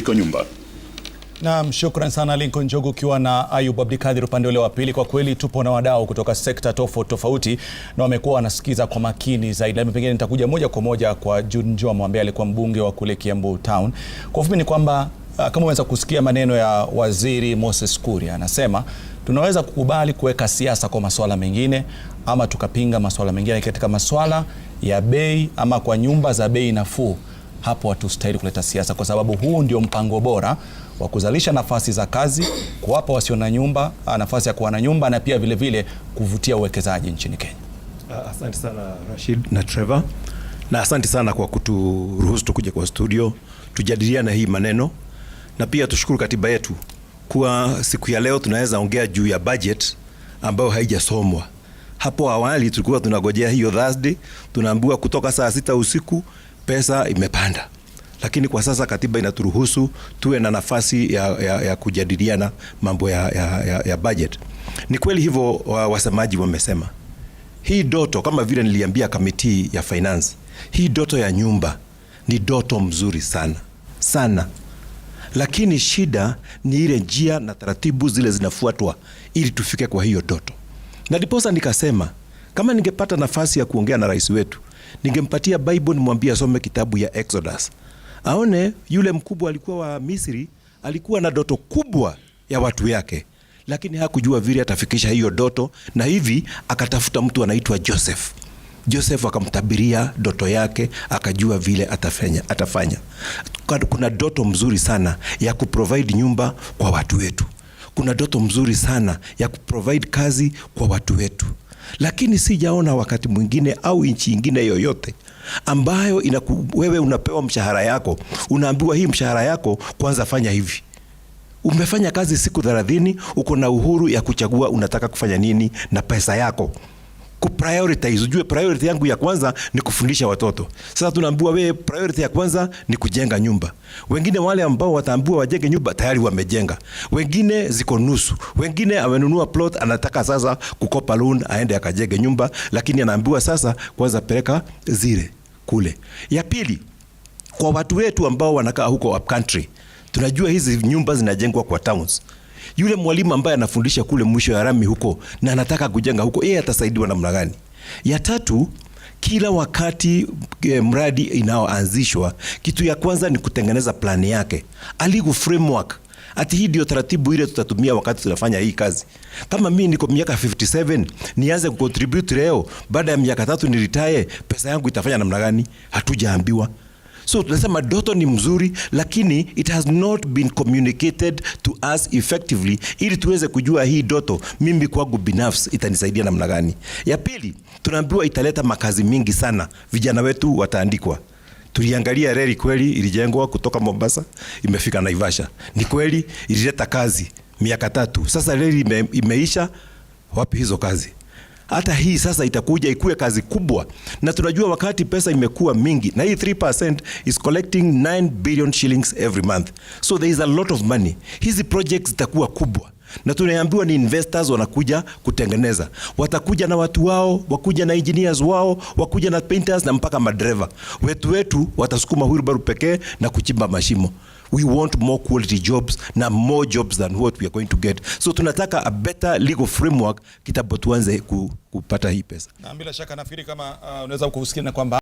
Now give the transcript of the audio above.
Mmiliki wa nyumba. Naam, shukran sana Lincoln Njogu ukiwa na Ayub Abdikadir upande ule wa pili. Kwa kweli tupo na wadau kutoka sekta tofauti tofauti na wamekuwa wanasikiza kwa makini zaidi. Labda pengine nitakuja moja kwa moja kwa Jude Njomo ambaye alikuwa mbunge wa kule Kiambu Town. Kwa ufupi ni kwamba kama umeweza kusikia maneno ya Waziri Moses Kuria, anasema tunaweza kukubali kuweka siasa kwa masuala mengine ama tukapinga masuala mengine katika masuala ya bei ama kwa nyumba za bei nafuu, hapo hatustahili kuleta siasa, kwa sababu huu ndio mpango bora wa kuzalisha nafasi za kazi, kuwapa wasio na nyumba nafasi ya kuwa na nyumba na pia vile vile kuvutia uwekezaji nchini Kenya. Asante sana, Rashid na Trevor, na asante sana kwa kuturuhusu tukuje kwa studio tujadiliane hii maneno, na pia tushukuru katiba yetu kuwa siku ya leo tunaweza ongea juu ya budget ambayo haijasomwa. Hapo awali tulikuwa tunagojea hiyo Thursday, tunaambiwa kutoka saa 6 usiku pesa imepanda, lakini kwa sasa katiba inaturuhusu tuwe na nafasi ya kujadiliana mambo ya budget. Ni kweli hivyo wasemaji wamesema hii doto, kama vile niliambia committee ya finance, hii doto ya nyumba ni doto mzuri sana sana, lakini shida ni ile njia na taratibu zile zinafuatwa ili tufike kwa hiyo doto. Na ndiposa nikasema kama ningepata nafasi ya kuongea na rais wetu, ningempatia Bible nimwambie asome kitabu ya Exodus, aone yule mkubwa alikuwa wa Misri, alikuwa na doto kubwa ya watu yake, lakini hakujua vile atafikisha hiyo doto, na hivi akatafuta mtu anaitwa Joseph. Joseph akamtabiria doto yake, akajua vile atafanya. Kuna doto mzuri sana ya kuprovide nyumba kwa watu wetu. Kuna doto mzuri sana ya kuprovide kazi kwa watu wetu, lakini sijaona wakati mwingine au nchi ingine yoyote ambayo wewe unapewa mshahara yako, unaambiwa hii mshahara yako kwanza fanya hivi. Umefanya kazi siku 30, uko na uhuru ya kuchagua unataka kufanya nini na pesa yako, kuprioritize. Ujue priority yangu ya kwanza ni kufundisha watoto. Sasa tunaambiwa wewe priority ya kwanza ni kujenga nyumba. Wengine wale ambao wataambiwa wajenge nyumba tayari wamejenga, wengine ziko nusu, wengine amenunua plot, anataka sasa kukopa loan aende akajenge nyumba, lakini anaambiwa sasa kwanza peleka zile kule. Ya pili, kwa watu wetu ambao wanakaa huko upcountry, tunajua hizi nyumba zinajengwa kwa towns. Yule mwalimu ambaye anafundisha kule mwisho ya rami huko na anataka kujenga huko, yeye atasaidiwa namna gani? Ya tatu, kila wakati mradi inaoanzishwa, kitu ya kwanza ni kutengeneza plani yake, a legal framework, ati hii ndio taratibu ile tutatumia wakati tunafanya hii kazi. Kama mimi niko miaka 57 nianze kucontribute leo, baada ya miaka 3 ni retire, pesa yangu itafanya namna gani? Hatujaambiwa. So tunasema doto ni mzuri, lakini it has not been communicated to us effectively ili tuweze kujua hii doto mimi kwangu binafsi itanisaidia namna gani. Ya pili, tunaambiwa italeta makazi mingi sana, vijana wetu wataandikwa. Tuliangalia reli, kweli ilijengwa kutoka Mombasa imefika Naivasha. Ni kweli ilileta kazi miaka 3. Sasa reli imeisha, wapi hizo kazi? Hata hii sasa itakuja ikuwe kazi kubwa, na tunajua wakati pesa imekuwa mingi, na hii 3% is collecting 9 billion shillings every month, so there is a lot of money. Hizi projects zitakuwa kubwa na tunaambiwa ni investors wanakuja kutengeneza, watakuja na watu wao, wakuja na engineers wao, wakuja na painters na mpaka madereva wetu watasukuma wheelbarrow pekee na kuchimba mashimo. We want more quality jobs na more jobs than what we are going to get. So tunataka a better legal framework kitambo tuanze kupata hii pesa. Na bila shaka nafikiri kama unaweza kusikia na kwamba